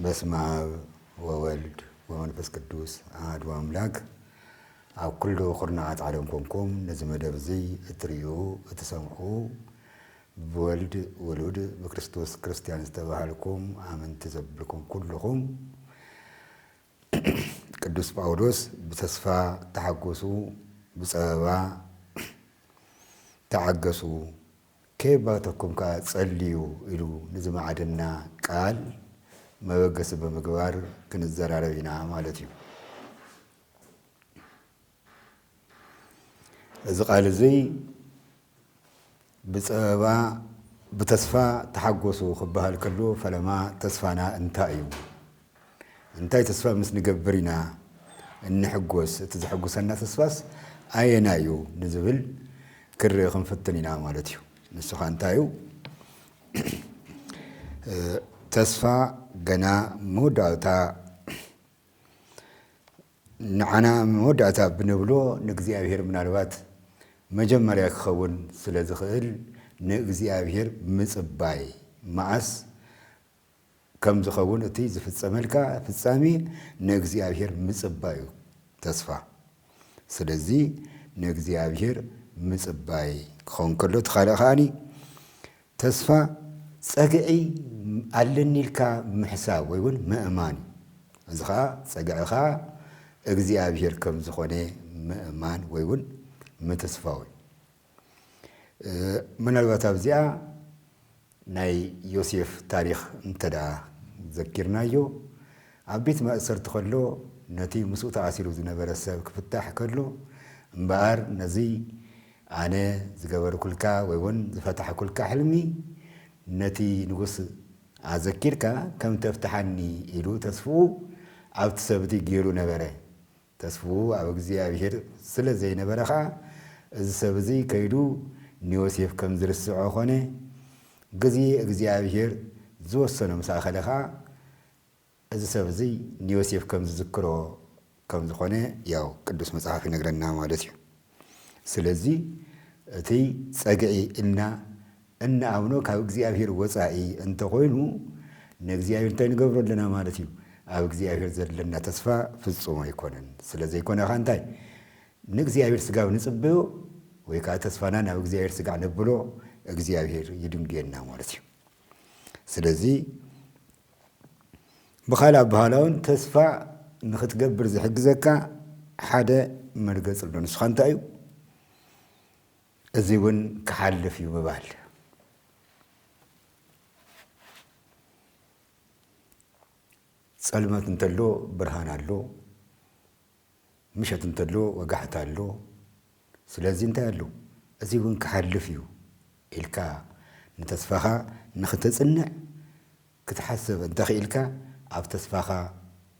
በስመ አብ ወወልድ ወመንፈስ ቅዱስ አሐዱ አምላክ። ኣብ ኩሉ ኩርናዓት ዓለም ኮንኩም ነዚ መደብ እዚ እትርእዩ፣ እትሰምዑ፣ ብወልድ ውሉድ ብክርስቶስ ክርስቲያን ዝተባሃልኩም ኣመንቲ ዘብልኩም ኩልኹም፣ ቅዱስ ጳውሎስ ብተስፋ ተሓጎሱ፣ ብጸበባ ተዓገሱ፣ ከየባተኩም ከኣ ጸልዩ ኢሉ ንዝመዓደና ቃል መበገሲ ብምግባር ክንዘራረብ ኢና ማለት እዩ። እዚ ቃል እዚ ብጸበባ ብተስፋ ተሓጎሱ ክበሃል ከሎ፣ ፈለማ ተስፋና እንታይ እዩ? እንታይ ተስፋ ምስ ንገብር ኢና እንሕጎስ? እቲ ዘሐጉሰና ተስፋስ ኣየናይ እዩ ንዝብል ክርኢ ክንፍትን ኢና ማለት እዩ። ንሱ ኸኣ እንታይ እዩ? ተስፋ ገና መወዳእታ ንዓና መወዳእታ ብንብሎ ንእግዚኣብሔር ምናልባት መጀመርያ ክኸውን ስለ ዝኽእል፣ ንእግዚኣብሔር ምጽባይ፣ መዓስ ከም ዝኸውን እቲ ዝፍጸመልካ ፍጻሜ ንእግዚኣብሔር ምጽባይ እዩ ተስፋ። ስለዚ ንእግዚኣብሔር ምጽባይ ክኸውን ከሎ፣ እቲ ካልእ ከኣኒ ተስፋ ጸግዒ ኣለኒ ኢልካ ምሕሳብ ወይ እውን ምእማን እዩ። እዚ ኸኣ ጸግዕኻ እግዚኣብሔር ከም ዝኾነ ምእማን ወይ እውን ምትስፋው እዩ። እ፣ ምናልባት ኣብዚኣ ናይ ዮሴፍ ታሪኽ እንተ ደኣ ዘኪርናዮ፣ ኣብ ቤት ማእሰርቲ ከሎ ነቲ ምስኡ ተኣሲሩ ዝነበረ ሰብ ክፍታሕ ከሎ፣ እምበኣር ነዚ ኣነ ዝገበርኩልካ ወይ እውን ዝፈታሕኩልካ ሕልሚ ነቲ ንጉስ ኣዘኪርካ ከም ተፍትሓኒ ኢሉ ተስፍኡ ኣብቲ ሰብ እቲ ገይሩ ነበረ። ተስፍኡ ኣብ እግዚኣብሔር ስለ ዘይነበረ ኸኣ፣ እዚ ሰብ እዚ ከይዱ ንዮሴፍ ከም ዝርስዖ ኾነ። ግዜ እግዚኣብሔር ዝወሰኖ ምስ ኣኸለ ኸኣ፣ እዚ ሰብ እዚ ንዮሴፍ ከም ዝዝክሮ ከም ዝኾነ፣ ያው፣ ቅዱስ መጽሓፍ ይነግረና ማለት እዩ። ስለዚ፣ እቲ ጸግዒ ኢልና እንኣምኖ ካብ እግዚኣብሔር ወጻኢ እንተኾይኑ፣ ንእግዚኣብሔር እንታይ ንገብሮ ኣለና ማለት እዩ? ኣብ እግዚኣብሔር ዘለና ተስፋ ፍጹም ኣይኮነን። ስለ ዘይኮነ ኸኣ እንታይ? ንእግዚኣብሔር ስጋብ ንጽበዮ፣ ወይ ከኣ ተስፋና ናብ እግዚኣብሔር ስጋዕ ነብሎ፣ እግዚኣብሔር ይድንግየና ማለት እዩ። ስለዚ፣ ብኻልእ ኣበሃህላ እውን ተስፋ ንኽትገብር ዝሕግዘካ ሓደ መርገጺ ኣሎ። ንስኻ እንታይ እዩ? እዚ እውን ክሓልፍ እዩ ምባል። ጸልማት እንተሎ ብርሃን ኣሎ፣ ምሸት እንተሎ ወጋሕታ ኣሎ። ስለዚ እንታይ ኣሎ? እዚ እውን ክሓልፍ እዩ ኢልካ ንተስፋኻ ንኽተጽንዕ ክትሓስብ እንተኽኢልካ፣ ኣብ ተስፋኻ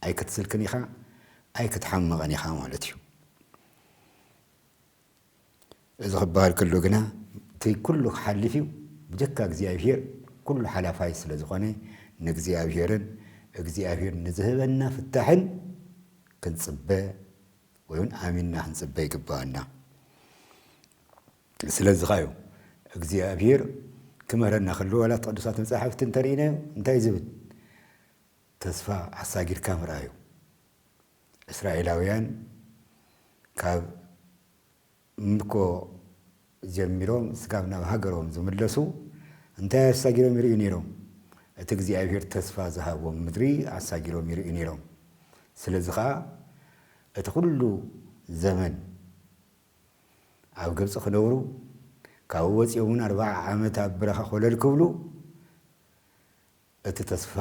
ኣይክትስልክን ኢኻ፣ ኣይክትሓምቕን ኢኻ ማለት እዩ። እዚ ክበሃል ከሎ ግና፣ እቲ ኩሉ ክሓልፍ እዩ። ብጀካ እግዚኣብሔር ኩሉ ሓላፋይ ስለ ዝኾነ፣ ንእግዚኣብሔርን እግዚኣብሔር ንዝህበና ፍታሕን ክንጽበ ወይ እውን ኣሚንና ክንጽበ ይግብኣና። ስለዚ ኸኣ እዩ እግዚኣብሔር ክምህረና ከሎ፣ ዋላ እቲ ቅዱሳት መጻሕፍቲ እንተርኢናዮ እንታይ ዝብል? ተስፋ ኣሳጊርካ ምርኣዩ። እስራኤላውያን ካብ ምርኮ ጀሚሮም ስጋብ ናብ ሃገሮም ዝምለሱ እንታይ ኣሳጊሮም ይርእዩ ነይሮም? እቲ እግዚኣብሔር ተስፋ ዝሃቦም ምድሪ ኣሳጊሮም ይርእዩ ነይሮም። ስለዚ ኸኣ እቲ ኩሉ ዘመን ኣብ ግብጺ ክነብሩ፣ ካብኡ ወጺኦም እውን ኣርብዓ ዓመት ኣብ በረኻ ኮለል ክብሉ፣ እቲ ተስፋ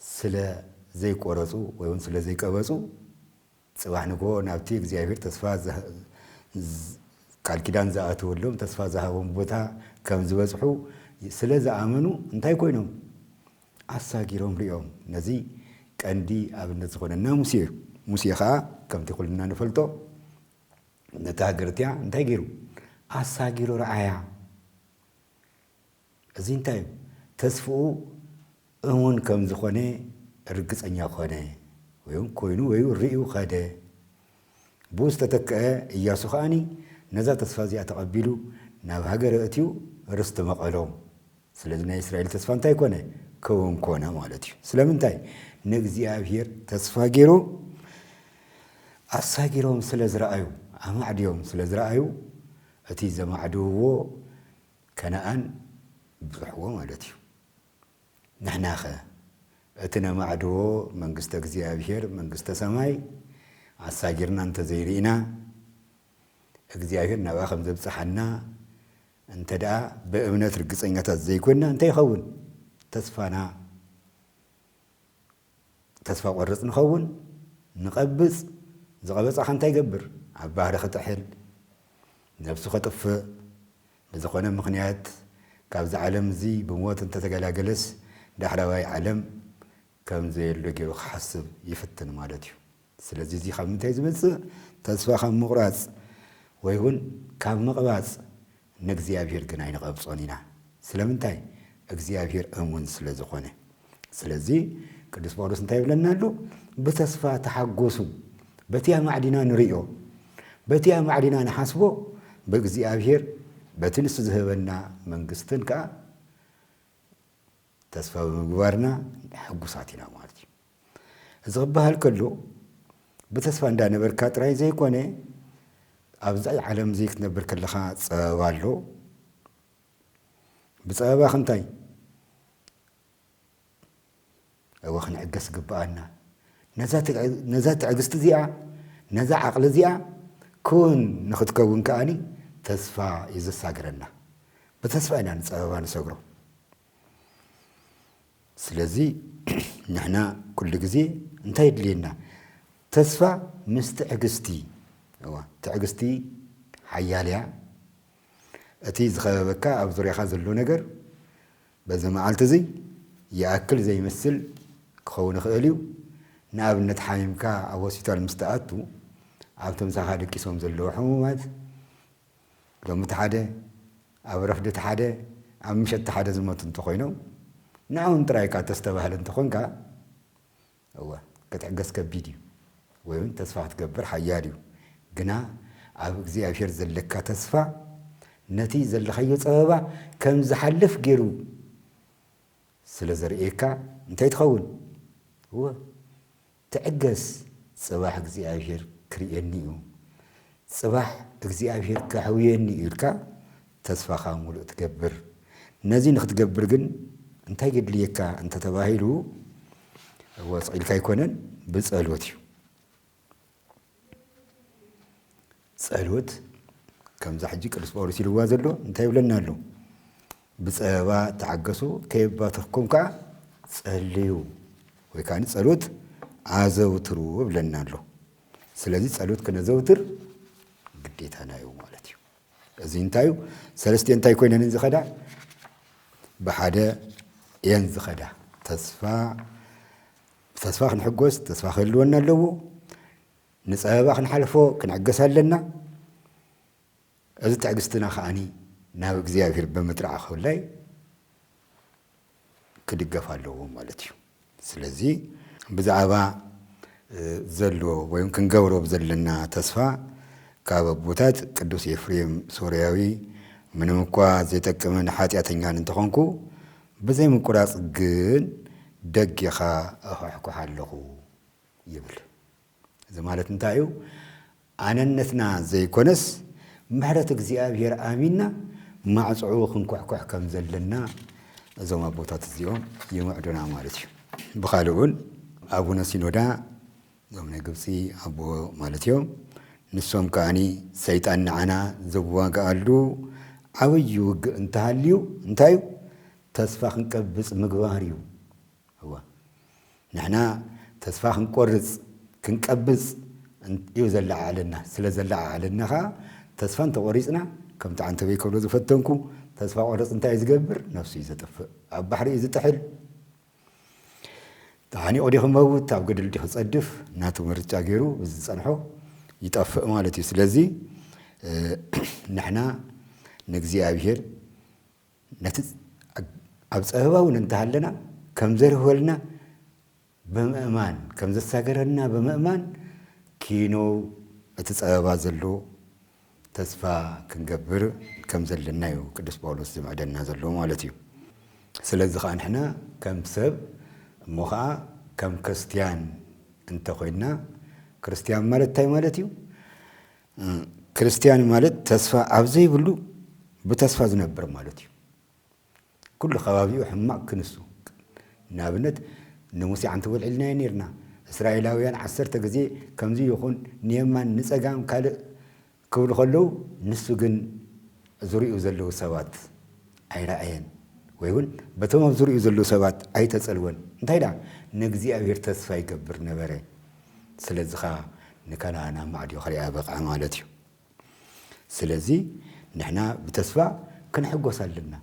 ስለ ዘይቆረጹ ወይ እውን ስለ ዘይቀበጹ፣ ጽባሕ ንግሆ ናብቲ እግዚኣብሔር ተስፋ ዝሃ-፣ ዝ-፣ ቃል ኪዳን ዝኣተወሎም፣ ተስፋ ዝሃቦም ቦታ ከም ዝበጽሑ ስለ ዝኣመኑ፣ እንታይ ኮይኖም? ኣሳጊሮም ርእዮም። ነዚ ቀንዲ ኣብነት ዝኾነና ሙሴ እዩ። ሙሴ ኸኣ ከምቲ ኩልና ንፈልጦ፣ ነታ ሃገር እቲኣ እንታይ ገይሩ? ኣሳጊሩ ረኣያ። እዚ እንታይ እዩ? ተስፍኡ እሙን ከም ዝኾነ ርግጸኛ ኮነ፣ ወይ እውን ኮይኑ፣ ወይ እውን ርእዩ ከደ። ብኡ ዝተተክአ እያሱ ከኣኒ ነዛ ተስፋ እዚኣ ተቐቢሉ ናብ ሃገረ እትዩ ርስቲ መቐሎም። ስለዚ ናይ እስራኤል ተስፋ እንታይ ኮነ? ክውን ኮነ ማለት እዩ። ስለምንታይ? ንእግዚኣብሔር ተስፋ ገይሩ ኣሳጊሮም ስለ ዝረኣዩ፣ ኣማዕድዮም ስለ ዝረኣዩ፣ እቲ ዘማዕድውዎ ከነኣን ብጽሕዎ ማለት እዩ። ንሕናኸ እቲ ነማዕድዎ መንግስተ እግዚኣብሔር፣ መንግስተ ሰማይ ኣሳጊርና እንተዘይርኢና፣ እግዚኣብሔር ናብኣ ከም ዘብጽሓና እንተ ደኣ ብእምነት ርግጸኛታት ዘይኮንና እንታይ ይኸውን? ተስፋና ተስፋ ቆርጽ ንኸውን፣ ንቐብጽ። ዝቐበጸ ኸ እንታይ ይገብር? ኣብ ባህሪ ክጥሕል፣ ነብሱ ከጥፍእ፣ ብዝኾነ ምኽንያት ካብዚ ዓለም እዚ ብሞት እንተተገላገለስ ዳሕራዋይ ዓለም ከም ዘየሎ ገይሩ ክሓስብ ይፍትን ማለት እዩ። ስለዚ እዚ ካብ ምንታይ ዝመጽእ? ተስፋ ካብ ምቑራጽ ወይ እውን ካብ ምቕባጽ ንእግዚኣብሔር ግን ኣይንቐብጾን ኢና። ስለምንታይ? እግዚኣብሔር እሙን ስለ ዝኾነ። ስለዚ ቅዱስ ጳውሎስ እንታይ ይብለና ኣሎ? ብተስፋ ተሓጎሱ። በቲ ኣማዕዲና ንርእዮ፣ በቲ ኣማዕዲና ንሓስቦ፣ ብእግዚኣብሔር፣ በቲ ንሱ ዝህበና መንግስትን ከኣ ተስፋ ብምግባርና ሕጉሳት ኢና ማለት እዩ። እዚ ክበሃል ከሎ ብተስፋ እንዳነበርካ ጥራይ ዘይኮነ፣ ኣብዚ ዓለም እዚ ክትነብር ከለኻ ጸበባ ኣሎ። ብጸበባኽ እንታይ? እወ፣ ክንዕገስ ግብኣና። ነዛ ትዕ-፣ ነዛ ትዕግስቲ እዚኣ፣ ነዛ ዓቕሊ እዚኣ ክውን ንኽትከውን ከኣኒ ተስፋ እዩ ዘሳግረና። ብተስፋ ኢና ንጸበባ ንሰግሮ። ስለዚ ንሕና ኩሉ ግዜ እንታይ የድልየና? ተስፋ ምስ ትዕግስቲ። እዋ፣ ትዕግስቲ ሓያል እያ። እቲ ዝኸበበካ ኣብ ዙርያኻ ዘሎ ነገር በዚ መዓልቲ እዚ ይኣክል ዘይመስል ክኸውን ይኽእል እዩ። ንኣብነት ሓሚምካ ኣብ ሆስፒታል ምስ ትኣቱ ኣብቶም ምሳኻ ደቂሶም ዘለዉ ሕሙማት ሎሚ እቲ ሓደ፣ ኣብ ረፍዲ እቲ ሓደ፣ ኣብ ምሸት እቲ ሓደ ዝሞቱ እንተኾይኖም ንዕኦም ጥራይ እካ ተስተባህል እንተኾንካ፣ እወ፣ ክትዕገስ ከቢድ እዩ፣ ወይ እውን ተስፋ ክትገብር ሓያል እዩ። ግና ኣብ እግዚኣብሔር ዘለካ ተስፋ ነቲ ዘለኻዮ ጸበባ ከም ዝሓልፍ ገይሩ ስለ ዘርእየካ እንታይ ትኸውን? እወ፣ ትዕገስ፣ ጽባሕ እግዚኣብሔር ክርእየኒ እዩ፣ ጽባሕ እግዚኣብሔር ከሕውየኒ እዩ ኢልካ ተስፋኻ ሙሉእ ትገብር። ነዚ ንኽትገብር ግን እንታይ የድልየካ እንተተባሂሉ፣ ወስቕ ኢልካ ኣይኮነን፣ ብጸሎት እዩ። ጸሎት ከምዛ ሕጂ ቅዱስ ጳውሎስ ኢልዋ ዘሎ እንታይ ይብለና ኣሎ? ብጸበባ ተዓገሱ፣ ከየባተኽኩም ከኣ ጸልዩ፣ ወይ ከኣ ጸሎት ኣዘውትሩ ይብለና ኣሎ። ስለዚ ጸሎት ክነዘውትር ግዴታና እዩ ማለት እዩ። እዚ እንታይ እዩ? ሰለስቲኤን እንታይ ኮይነን ዝኸዳ? ብሓደ እየን ዝኸዳ። ተስፋ፣ ተስፋ ክንሕጎስ፣ ተስፋ ክህልወና ኣለዎ። ንጸበባ ክንሓልፎ ክንዕገስ ኣለና። እዚ ትዕግስትና ከኣኒ ናብ እግዚኣብሔር ብምጥራዕ ክብላይ ክድገፍ ኣለዎ ማለት እዩ። ስለዚ ብዛዕባ፣ እ፣ ዘሎ ወይ እውን ክንገብሮ ብዘለና ተስፋ ካብ ኣቦታት ቅዱስ ኤፍሬም ሶርያዊ፣ "ምንም እኳ ዘይጠቅምን ሓጢኣተኛን እንተኾንኩ፣ ብዘይ ምቁራጽ ግን ደጌኻ እኹሕኩሕ ኣለኹ" ይብል። እዚ ማለት እንታይ እዩ? ኣነነትና ዘይኮነስ ምሕረት እግዚኣብሔር ኣሚንና ማዕጽዑ ክንኩሕኩሕ ከም ዘለና እዞም ኣቦታት እዚኦም ይምዕዱና ማለት እዩ። ብኻልእ እውን ኣቡነ ሲኖዳ፣ እዞም ናይ ግብጺ ኣቦ ማለት እዮም፣ ንሶም ከኣኒ ሰይጣን ንዓና ዝዋግኣሉ ዓብዪ ውግእ እንተሃልዩ እንታይ እዩ? ተስፋ ክንቀብጽ ምግባር እዩ። እዋ፣ ንሕና ተስፋ ክንቆርጽ፣ ክንቀብጽ እን-፣ እዩ ዘለዓዕለና። ስለ ዘለዓዕለና ኸኣ ተስፋ እንተቖሪጽና፣ ከምቲ ዓንተበይ ከብሎ ዝፈተንኩ፣ ተስፋ ቆርጽ እንታይ እዩ ዝገብር? ነፍሱ እዩ ዘጥፍእ። ኣብ ባሕሪ እዩ ዝጥሕል። ተሓኒቑ ድዩ ክመውት፣ ኣብ ገደል ድዩ ክጸድፍ፣ ናቱ ምርጫ ገይሩ ብዝጸንሖ ይጠፍእ ማለት እዩ። ስለዚ፣ እ፣ ንሕና ንእግዚኣብሔር ነቲ ኣብ ጸበባ እውን እንተሃለና ከም ዘርህወልና ብምእማን፣ ከም ዘሳገረና ብምእማን ኪኖ እቲ ጸበባ ዘሎ ተስፋ ክንገብር ከም ዘለና እዩ ቅዱስ ጳውሎስ ዝምዕደና ዘሎ ማለት እዩ። ስለዚ ኸዓ ንሕና ከም ሰብ እሞ ኸዓ ከም ክርስትያን እንተኾይንና፣ ክርስትያን ማለት እንታይ ማለት እዩ? እ፣ ክርስትያን ማለት ተስፋ ኣብ ዘይብሉ ብተስፋ ዝነብር ማለት እዩ። ኩሉ ከባቢኡ ሕማቕ ክንሱ። ንኣብነት ንሙሴ ዓንተ ወልዒልናዮ ነይርና። እስራኤላውያን ዓሰርተ ግዜ ከምዚ ይኹን ንየማን ንጸጋም ካልእ ክብሉ ከለዉ፣ ንሱ ግን ዙሪኡ ዘለዉ ሰባት ኣይረኣየን፣ ወይ እውን በቶም ኣብ ዙሪኡ ዘለዉ ሰባት ኣይተጸልወን። እንታይ ደኣ? ንእግዚኣብሔር ተስፋ ይገብር ነበረ። ስለዚ ኸኣ ንከነኣን ኣብ ማዕድዮ ክሪኣ በቕዐ ማለት እዩ። ስለዚ ንሕና ብተስፋ ክንሕጎስ ኣለና።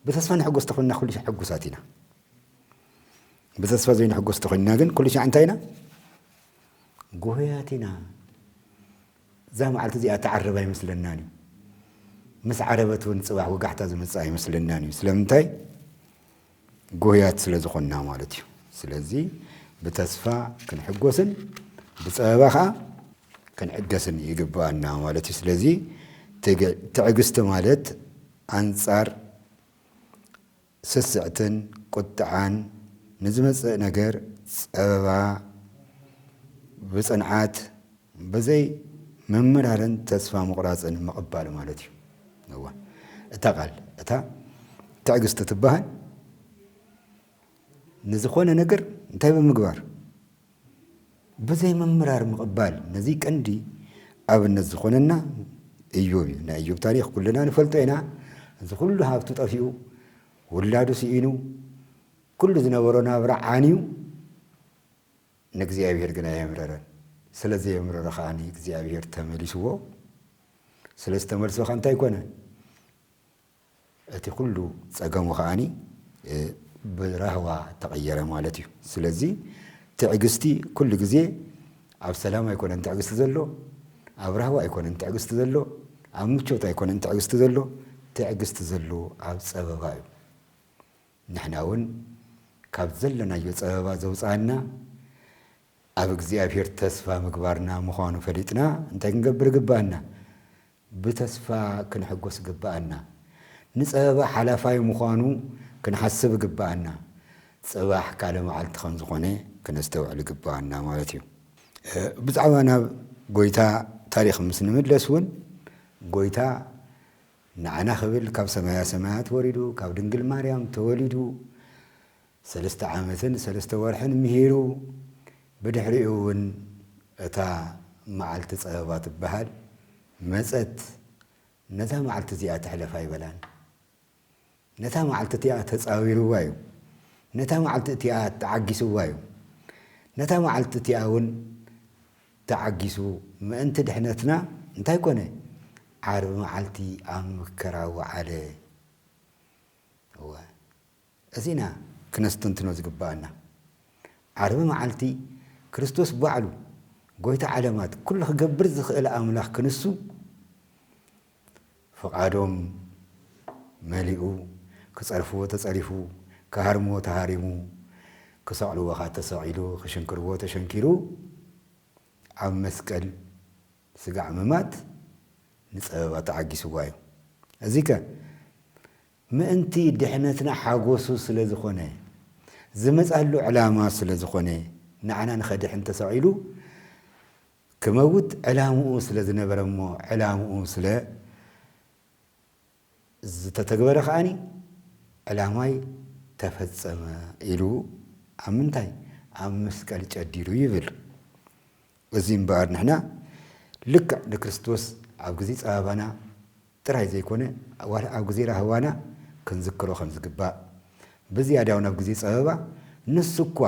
ብተስፋ ንሕጎስ ተኾንና ኩሉ ሻዕ ሕጉሳት ኢና። ብተስፋ ዘይንሕጎስ ተኾንና ግን ኩሉ ሻዕ እንታይ ኢና? ጉህያት ኢና። እዛ መዓልቲ እዚኣ ትዓርብ ኣይመስለናን እዩ። ምስ ዓረበት እውን ጽባሕ ወጋሕታ ዝመጽእ ኣይመስለናን እዩ። ስለምንታይ? ጉህያት ስለ ዝኾንና ማለት እዩ። ስለዚ ብተስፋ ክንሕጎስን ብጸበባ ኸዓ ክንዕገስን ይግብኣና ማለት እዩ። ስለዚ ትግ-፣ ትዕግስቲ ማለት ኣንጻር ስስዕትን ቁጥዓን ንዝመጽእ ነገር ጸበባ ብጽንዓት ብዘይ ምምራርን ተስፋ ምቑራጽን ምቕባል ማለት እዩ። እዋ፣ እታ ቃል፣ እታ ትዕግስቲ ትበሃል ንዝኾነ ነገር እንታይ ብምግባር? ብዘይ ምምራር ምቕባል። ነዚ ቀንዲ ኣብነት ዝኾነና እዮብ እዩ። ናይ እዮብ ታሪኽ ኩልና ንፈልጦ ኢና። እዚ ኩሉ ሃብቱ ጠፊኡ፣ ውላዱ ስኢኑ፣ ኩሉ ዝነበሮ ናብራ ዓንዩ፣ ንእግዚኣብሔር ግን ኣየምረረን። ስለ ዘየምረሮ ከኣ እግዚኣብሔር ተመሊስዎ። ስለ ዝተመልሶ ከ እንታይ ኮነ? እቲ ኩሉ ጸገሙ ከኣኒ፣ እ፣ ብራህዋ ተቐየረ ማለት እዩ። ስለዚ ትዕግስቲ ኩሉ ግዜ ኣብ ሰላም ኣይኮነን ትዕግስቲ ዘሎ፣ ኣብ ራህዋ ኣይኮነን ትዕግስቲ ዘሎ፣ ኣብ ምቾት ኣይኮነን ትዕግስቲ ዘሎ። ትዕግስቲ ዘሎ ኣብ ጸበባ እዩ። ንሕና እውን ካብ ዘለናዮ ጸበባ ዘውጽኣና ኣብ እግዚኣብሔር ተስፋ ምግባርና ምዃኑ ፈሊጥና እንታይ ክንገብር ይግብኣና? ብተስፋ ክንሕጎስ ይግብኣና። ንጸበባ ሓላፋይ ምዃኑ ክንሓስብ ይግብኣና። ጽባሕ ካልእ መዓልቲ ከም ዝኾነ ክነስተውዕል ይግብኣና ማለት እዩ። እ፣ ብዛዕባ ናብ ጎይታ ታሪኽ ምስ ንምለስ እውን፣ ጎይታ ንዓና ክብል ካብ ሰማያ ሰማያት ወሪዱ፣ ካብ ድንግል ማርያም ተወሊዱ፣ ሰለስተ ዓመትን ሰለስተ ወርሕን ምሂሩ፣ ብድሕሪኡ እውን እታ መዓልቲ ጸበባ ትበሃል መጸት። ነታ መዓልቲ እዚኣ ትሕለፍ ኣይበላን። ነታ መዓልቲ እቲኣ ተጻዊርዋ እዩ። ነታ መዓልቲ እቲኣ ተዓጊስዋ እዩ። ነታ መዓልቲ እቲኣ እውን ተዓጊሱ ምእንቲ ድሕነትና እንታይ ኮነ? ዓርቢ መዓልቲ ኣብ መከራ ወዓለ። እወ፣ እዚ ኢና ክነስተንትኖ ዝግብኣና። ዓርቢ መዓልቲ ክርስቶስ ባዕሉ፣ ጎይታ ዓለማት፣ ኩሉ ክገብር ዝኽእል ኣምላኽ ክንሱ፣ ፍቓዶም መሊኡ፣ ክጸርፍዎ ተጸሪፉ፣ ክሃርምዎ ተሃሪሙ፣ ክሰቕልዎ ኸኣ ተሰቒሉ፣ ክሽንክርዎ ተሸንኪሩ፣ ኣብ መስቀል ስጋዕ ምማት ንጸበባ ተዓጊስዋ እዩ። እዚከ ምእንቲ ድሕነትና ሓጎሱ ስለ ዝኾነ፣ ዝመጻሉ ዕላማ ስለ ዝኾነ፣ ንዓና ንኸድሕን ተሰቒሉ ክመውት ዕላምኡ ስለ ዝነበረ እሞ፣ ዕላምኡ ስለ ዝተተግበረ ከኣኒ፣ ዕላማይ ተፈጸመ ኢሉ ኣብ ምንታይ? ኣብ መስቀል ጨዲሩ ይብል። እዚ እምበኣር ንሕና ልክዕ ንክርስቶስ ኣብ ግዜ ጸበባና ጥራይ ዘይኮነ፣ ዋላ ኣብ ግዜ ራህዋና ክንዝክሮ ከም ዝግባእ፣ ብዝያዳ እውን ኣብ ግዜ ጸበባ ንሱ እኳ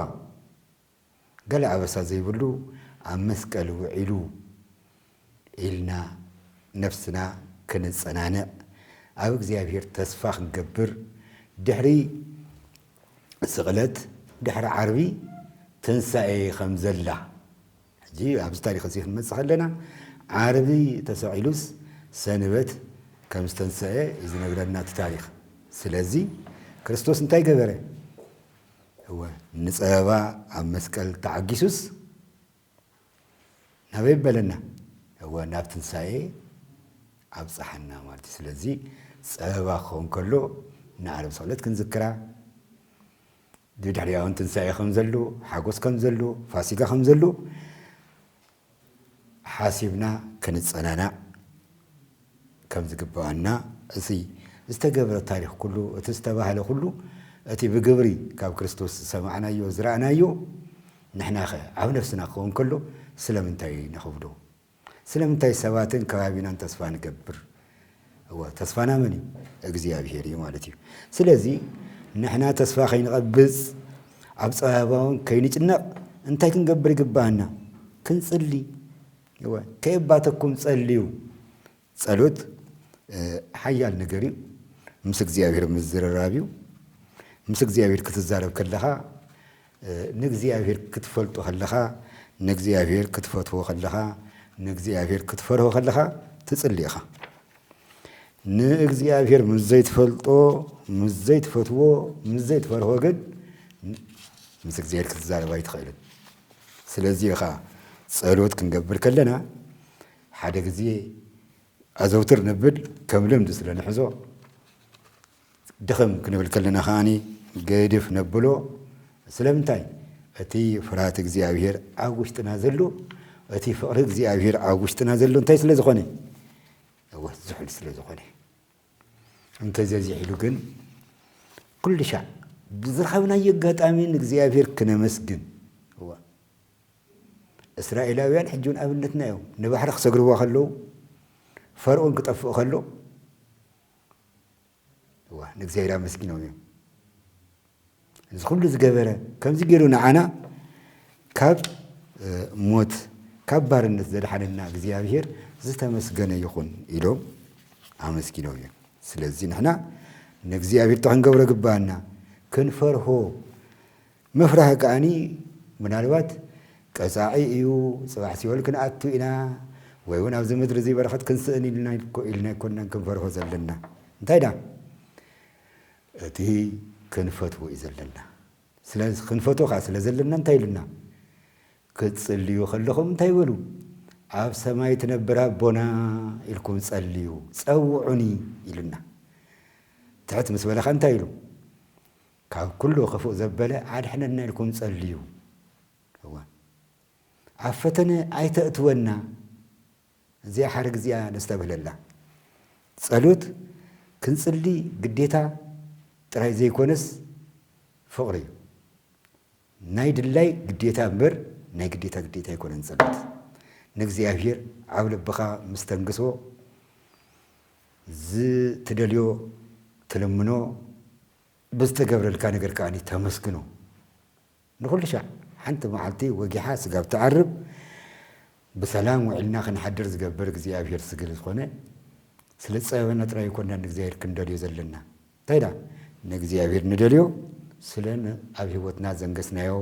ገለ ኣበሳ ዘይብሉ ኣብ መስቀል ውዒሉ ኢልና ነፍስና ክንጸናንዕ፣ ኣብ እግዚኣብሔር ተስፋ ክንገብር፣ ድሕሪ ስቕለት፣ ድሕሪ ዓርቢ ትንሳኤ ከም ዘላ፣ ሕጂ ኣብዚ ታሪኽ እዚ ክንመጽእ ከለና፣ ዓርቢ ተሰቒሉስ ሰንበት ከም ዝተንሰኤ እዩ ዝነግረና እቲ ታሪኽ። ስለዚ ክርስቶስ እንታይ ገበረ? እወ፣ ንጸበባ ኣብ መስቀል ተዓጊሱስ ናበይ በለና? እወ፣ ናብ ትንሳኤ ኣብጽሓና ማለት እዩ። ስለዚ ጸበባ ክኸውን ከሎ ንዓርቢ ስቕለት ክንዝክራ፣ ብድሕሪኣ እውን ትንሳኤ ከም ዘሎ፣ ሓጎስ ከም ዘሎ፣ ፋሲጋ ከም ዘሎ ሓሲብና ክንጸናናዕ ከም ዝግብኣና፣ እቲ ዝተገብረ ታሪኽ ኩሉ፣ እቲ ዝተባህለ ኩሉ፣ እቲ ብግብሪ ካብ ክርስቶስ ዝሰማዕናዮ፣ ዝረኣናዮ፣ ንሕናኸ ኣብ ነፍስና ክኸውን ከሎ ስለምንታይ ነኽብዶ? ስለምንታይ ሰባትን ከባቢናን ተስፋ ንገብር? እወ፣ ተስፋና መን እዩ? እግዚኣብሄር እዩ ማለት እዩ። ስለዚ ንሕና ተስፋ ከይንቐብጽ፣ ኣብ ጸበባ እውን ከይንጭነቕ እንታይ ክንገብር ይግብኣና? ክንጽሊ። እወ፣ ከየባተኩም ጸልዩ። ጸሎት፣ እ፣ ሓያል ነገር እዩ። ምስ እግዚኣብሄር ምዝርራብ እዩ። ምስ እግዚኣብሄር ክትዛረብ ከለኻ፣ እ፣ ንእግዚኣብሄር ክትፈልጦ ከለኻ፣ ንእግዚኣብሄር ክትፈትዎ ከለኻ፣ ንእግዚኣብሄር ክትፈርሆ ከለኻ ትጽሊ ኢኻ። ንእግዚኣብሄር ምስ ዘይትፈልጦ፣ ምስ ዘይትፈትዎ፣ ምስ ዘይትፈርሆ ግን ምስ እግዚኣብሄር ክትዛረብ ኣይትኽእልን። ስለዚ ኢኻ ጸሎት ክንገብር ከለና ሓደ ግዜ ኣዘውትር ንብል ከም ልምዲ ስለ ንሕዞ፣ ድኽም ክንብል ከለና ከኣኒ ገድፍ ነብሎ። ስለምንታይ? እቲ ፍርሃት እግዚኣብሄር ኣብ ውሽጥና ዘሎ፣ እቲ ፍቕሪ እግዚኣብሄር ኣብ ውሽጥና ዘሎ እንታይ ስለ ዝኾነ? እወ፣ ዝሑል ስለ ዝኾነ። እንተዘይዝሒሉ ግን ኩሉ ሻዕ ብዝረኸብናዮ ኣጋጣሚ ንእግዚኣብሄር ክነመስግን። እወ። እስራኤላውያን ሕጂ እውን ኣብነትና እዮም። ንባሕሪ ክሰግርዋ ከለዉ፣ ፈርኦን ክጠፍእ ከሎ፣ እዋ፣ ንእግዚኣብሔር ኣመስጊኖም እዮም። እዚ ኩሉ ዝገበረ፣ ከምዚ ገይሩ ንዓና ካብ፣ እ፣ ሞት፣ ካብ ባርነት ዘድሓነና እግዚኣብሔር ዝተመስገነ ይኹን ኢሎም ኣመስጊኖም እዮም። ስለዚ ንሕና ንእግዚኣብሔር እንታይ ክንገብሮ ግባኣና? ክንፈርሆ። ምፍራህ ከኣኒ ምናልባት ቀጻዒ እዩ፣ ጽባሕ ሲኦል ክንኣቱ ኢና፣ ወይ እውን ኣብዚ ምድሪ እዚ በረኸት ክንስእን ኢልና ኣይኮ-፣ ኢልና ኣይኮንናን ክንፈርሆ ዘለና። እንታይ ደኣ? እቲ ክንፈትዎ እዩ ዘለና። ስለዚ ክንፈትዎ ከኣ ስለ ዘለና እንታይ ኢሉና? ክትጽልዩ ከለኹም እንታይ በሉ? ኣብ ሰማይ ትነብር ኣቦና ኢልኩም ጸልዩ፣ ጸውዑኒ ኢሉና። ትሕት ምስ በለ ከኣ እንታይ ኢሉ? ካብ ኩሉ ክፉእ ዘበለ ኣድሕነና ኢልኩም ጸልዩ። እዋ። ኣብ ፈተነ ኣይተእትወና። እዚኣ ሓረግ እዚኣ ነስተብህለላ። ጸሎት ክንጽሊ ግዴታ ጥራይ ዘይኮነስ ፍቕሪ እዩ። ናይ ድላይ ግዴታ እምበር ናይ ግዴታ ግዴታ ኣይኮነን ጸሎት። ንእግዚኣብሔር ኣብ ልብኻ ምስ ተንግሶ፣ ዝትደልዮ ትልምኖ፣ ብዝተገብረልካ ነገር ከኣ ተመስግኖ። ንኹሉ ሻዕ ሓንቲ መዓልቲ ወጊሓ ስጋብ ትዓርብ ብሰላም ውዒልና ክንሓድር ዝገብር እግዚኣብሔር ስግል ዝኾነ፣ ስለ ዝጸበበና ጥራይ ኣይኮንና ንእግዚኣብሔር ክንደልዮ ዘለና። እንታይ ደኣ? ንእግዚኣብሔር ንደልዮ፣ ስለ ን-፣ ኣብ ህይወትና ዘንገስናዮ፣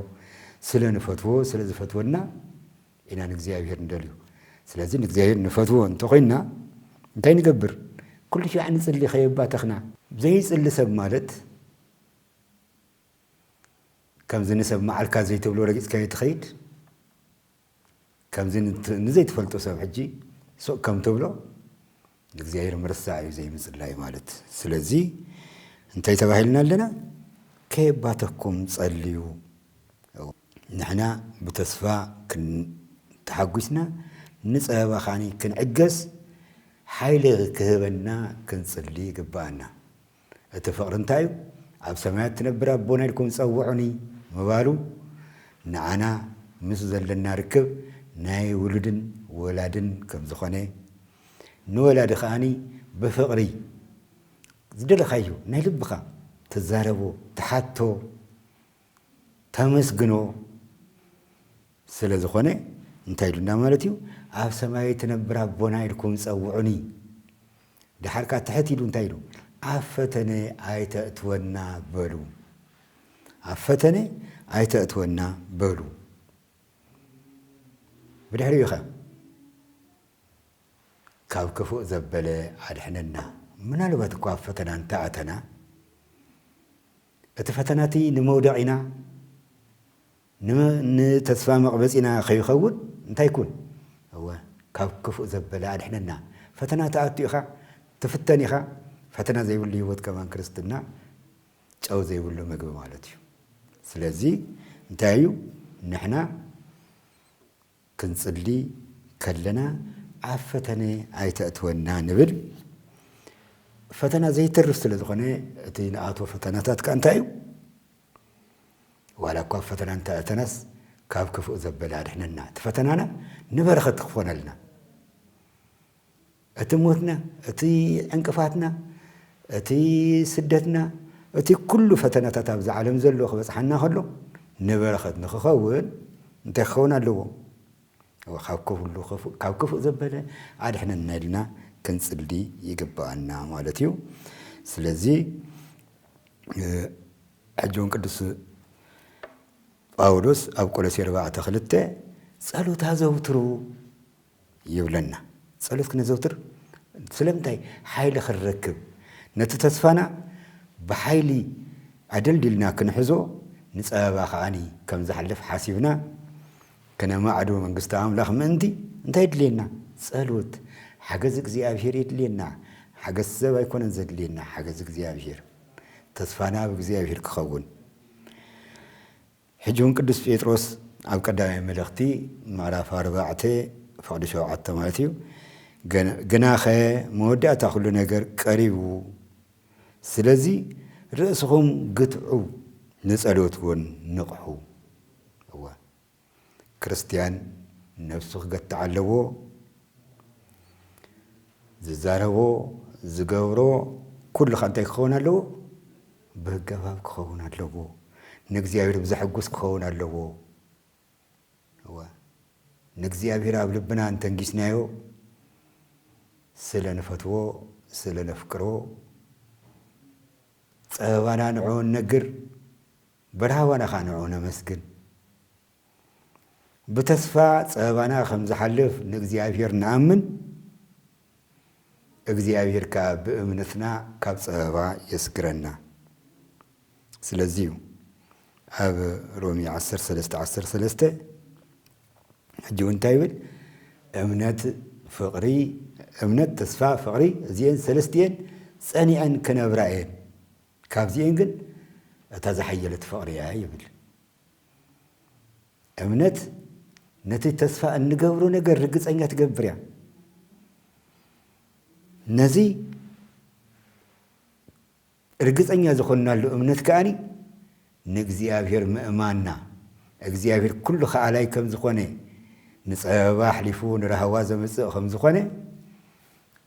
ስለ ንፈትዎ፣ ስለ ዝፈትወና ኢና ንእግዚኣብሔር ንደልዮ። ስለዚ ንእግዚኣብሔር ንፈትዎ እንተኾይንና፣ እንታይ ንገብር? ኩሉ ሻዕ ንጽሊ ከየባተኽና። ዘይጽሊ ሰብ ማለት፣ ከምዚ ንሰብ መዓልካ ዘይትብሎ ረጊጽካዮ ትኸይድ፣ ከምዚ ንት-፣ ንዘይትፈልጦ ሰብ ሕጂ ሱቕ ከም ትብሎ ንእግዚኣብሔር ምርሳዕ እዩ ዘይምጽላይ ማለት። ስለዚ እንታይ ተባሂልና ኣለና? ከየባተኩም ጸልዩ። ንሕና ብተስፋ ክን-፣ ተሓጒስና ንጸበባ ከኣኒ ክንዕገስ ሓይሊ ክህበና ክንጽሊ ይግብኣና። እቲ ፍቕሪ እንታይ እዩ? ኣብ ሰማያት ትነብር ኣቦና ኢልኩም ጸውዑኒ ምባሉ፣ ንዓና ምስ ዘለና ርክብ ናይ ውሉድን ወላድን ከም ዝኾነ፣ ንወላዲ ከኣኒ ብፍቕሪ ዝደለኻዮ ናይ ልብኻ ትዛረቦ፣ ትሓቶ፣ ተመስግኖ ስለ ዝኾነ እንታይ ኢሉና ማለት እዩ? ኣብ ሰማይ ትነብር ኣቦና ኢልኩም ጸውዑኒ። ደሓር ከኣ ትሕት ኢሉ እንታይ ኢሉ? ኣብ ፈተነ ኣይተእትወና በሉ። ኣብ ፈተነ ኣይተእትወና በሉ። ብድሕሪኡ ኸ? ካብ ክፉእ ዘበለ ኣድሕነና። ምናልባት እኳ ኣብ ፈተና እንተኣተና፣ እቲ ፈተና እቲ ንመውደቒና፣ ንመ-፣ ንተስፋ መቕበጺና ከይኸውን እንታይ ይኩን? እወ፣ ካብ ክፉእ ዘበለ ኣድሕነና። ፈተና ትኣቱ ኢኻ፣ ትፍተን ኢኻ። ፈተና ዘይብሉ ህይወት ከማን ክርስትና ጨው ዘይብሉ ምግቢ ማለት እዩ። ስለዚ እንታይ እዩ? ንሕና ክንጽሊ ከለና ኣብ ፈተነ ኣይተእትወና ንብል። ፈተና ዘይተርፍ ስለ ዝኾነ እቲ ንኣትዎ ፈተናታት ከኣ እንታይ እዩ? ዋላ እኳ ኣብ ፈተና እንተኣተናስ ካብ ክፉእ ዘበለ ኣድሕነና። እቲ ፈተናና ንበረኸት ክኾነልና። እቲ ሞትና፣ እቲ ዕንቅፋትና፣ እቲ ስደትና፣ እቲ ኩሉ ፈተናታት ኣብዚ ዓለም ዘሎ ክበጽሓና ከሎ ንበረኸት ንክኸውን እንታይ ክኸውን ኣለዎ? ካብ ኩሉ ክፉእ፣ ካብ ክፉእ ዘበለ ኣድሕነና ኢልና ክንጽሊ ይግብኣና ማለት እዩ። ስለዚ፣ እ፣ ሕጂ እውን ቅዱስ ጳውሎስ ኣብ ቆሎሴ ኣርባዕተ ክልተ ጸሎት ኣዘውትሩ ይብለና። ጸሎት ክነዘውትር ስለምንታይ? ሓይሊ ክንረክብ፣ ነቲ ተስፋና ብሓይሊ ኣደልዲልና ክንሕዞ፣ ንጸበባ ከዓኒ ከም ዝሓልፍ ሓሲብና ክነማዕዶ መንግስቲ ኣምላኽ ምእንቲ እንታይ የድልየና? ጸሎት፣ ሓገዝ እግዚኣብሔር የድልየና። ሓገዝ ሰብ ኣይኮነን ዘድልየና፣ ሓገዝ እግዚኣብሔር። ተስፋና ኣብ እግዚኣብሔር ክኸውን። ሕጂ እውን ቅዱስ ጴጥሮስ ኣብ ቀዳማይ መልእኽቲ ምዕራፍ ኣርባዕተ ፍቕዲ ሸውዓተ ማለት እዩ። ገን-፣ ግናኸ መወዳእታ ኩሉ ነገር ቀሪቡ፣ ስለዚ ርእስኹም ግትዑ፣ ንጸሎት እውን ንቕሑ። እወ፣ ክርስትያን ነብሱ ክገትዕ ኣለዎ። ዝዛረቦ፣ ዝገብሮ፣ ኩሉ ኸኣ እንታይ ክኸውን ኣለዎ? ብህገ ኣግባብ ክኸውን ኣለዎ። ንእግዚኣብሔር ብዘሐጉስ ክኸውን ኣለዎ። እወ። ንእግዚኣብሔር ኣብ ልብና እንተንጊስናዮ፣ ስለ ንፈትዎ፣ ስለ ነፍቅሮ፣ ጸበባና ንዕኡ ንነግር፣ በርሃዋና ኸኣ ንዕኡ ነመስግን። ብተስፋ ጸበባና ከም ዝሓልፍ ንእግዚኣብሔር ንኣምን፣ እግዚኣብሔር ከኣ ብእምነትና ካብ ጸበባ የስግረና። ስለዚ እዩ ኣብ ሮሜ ዓሰርተ ሰለስተ ዓሰርተ ሰለስተ ሕጂ እውን እንታይ ይብል? እምነት፣ ፍቕሪ፣ እምነት፣ ተስፋ፣ ፍቕሪ፣ እዚኤን ሰለስቲኤን ጸኒዐን ክነብራ እየን፣ ካብዚኤን ግን እታ ዝሓየለት ፍቕሪ እያ ይብል። እምነት ነቲ ተስፋ እንገብሮ ነገር ርግጸኛ ትገብር እያ። ነዚ ርግጸኛ ዝኾንናሉ እምነት ከኣኒ ንእግዚኣብሔር ምእማንና፣ እግዚኣብሔር ኩሉ ከኣላይ ከም ዝኾነ፣ ንጸበባ ኣሕሊፉ ንራህዋ ዘምጽእ ከም ዝኾነ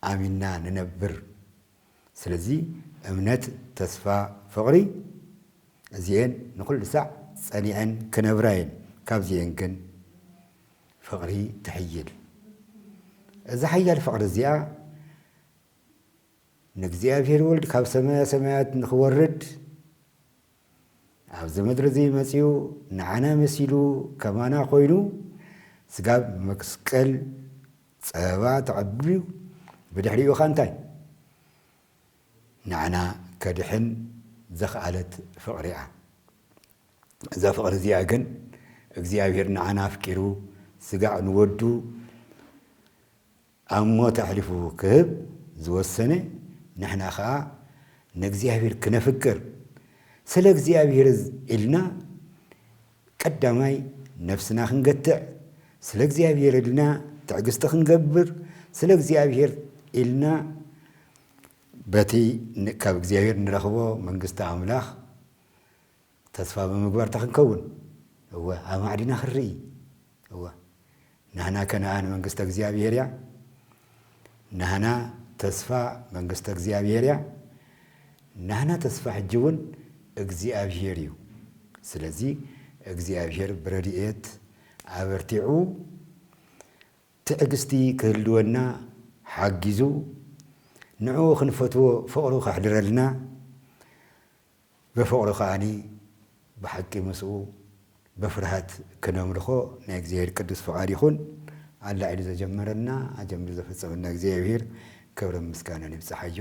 ኣሚንና ንነብር። ስለዚ እምነት፣ ተስፋ፣ ፍቕሪ፣ እዚኤን ንኹሉ ሳዕ ጸኒዐን ክነብራ እየን። ካብዚኤን ግን ፍቕሪ ትሕይል። እዛ ሓያል ፍቕሪ እዚኣ ንእግዚኣብሔር ወልድ ካብ ሰማያ ሰማያት ንኽወርድ ኣብዚ ምድሪ እዚ መጺኡ ንዓና መሲሉ ከማና ኮይኑ ስጋብ መስቀል ጸበባ ተቐቢሉ ብድሕሪኡ ኸኣ እንታይ? ንዓና ከድሕን ዘኽኣለት ፍቕሪ እያ። እዛ ፍቕሪ እዚኣ ግን እግዚኣብሔር ንዓና ኣፍቂሩ ስጋዕ ንወዱ ኣብ ሞት ኣሕሊፉ ክህብ ዝወሰነ፣ ንሕና ኸኣ ንእግዚኣብሔር ክነፍቅር፣ ስለ እግዚኣብሔር ኢልና ቀዳማይ ነፍስና ክንገትዕ፣ ስለ እግዚኣብሔር ኢልና ትዕግስቲ ክንገብር፣ ስለ እግዚኣብሔር ኢልና በቲ ን-፣ ካብ እግዚኣብሔር ንረኽቦ መንግስቲ ኣምላኽ ተስፋ ብምግባር እንታይ ክንከውን? እወ፣ ኣማዕዲና ክንርኢ። እወ፣ ናህና ከነኣን መንግስተ እግዚኣብሔር እያ። ናህና ተስፋ መንግስተ እግዚኣብሔር እያ። ናህና ተስፋ ሕጂ እውን እግዚኣብሔር እዩ። ስለዚ እግዚኣብሔር ብረድኤት ኣበርቲዑ ትዕግስቲ ክህልወና ሓጊዙ ንዕኡ ክንፈትዎ ፍቕሩ ከሕድረልና ብፍቕሩ ከኣኒ ብሓቂ ምስኡ ብፍርሃት ክነምልኾ ናይ እግዚኣብሔር ቅዱስ ፍቓድ ይኹን። ኣላዒሉ ዘጀመረና ኣጀሚሩ ዘፈጸመና እግዚኣብሔር ክብርን ምስጋናን ይብጽሓዮ።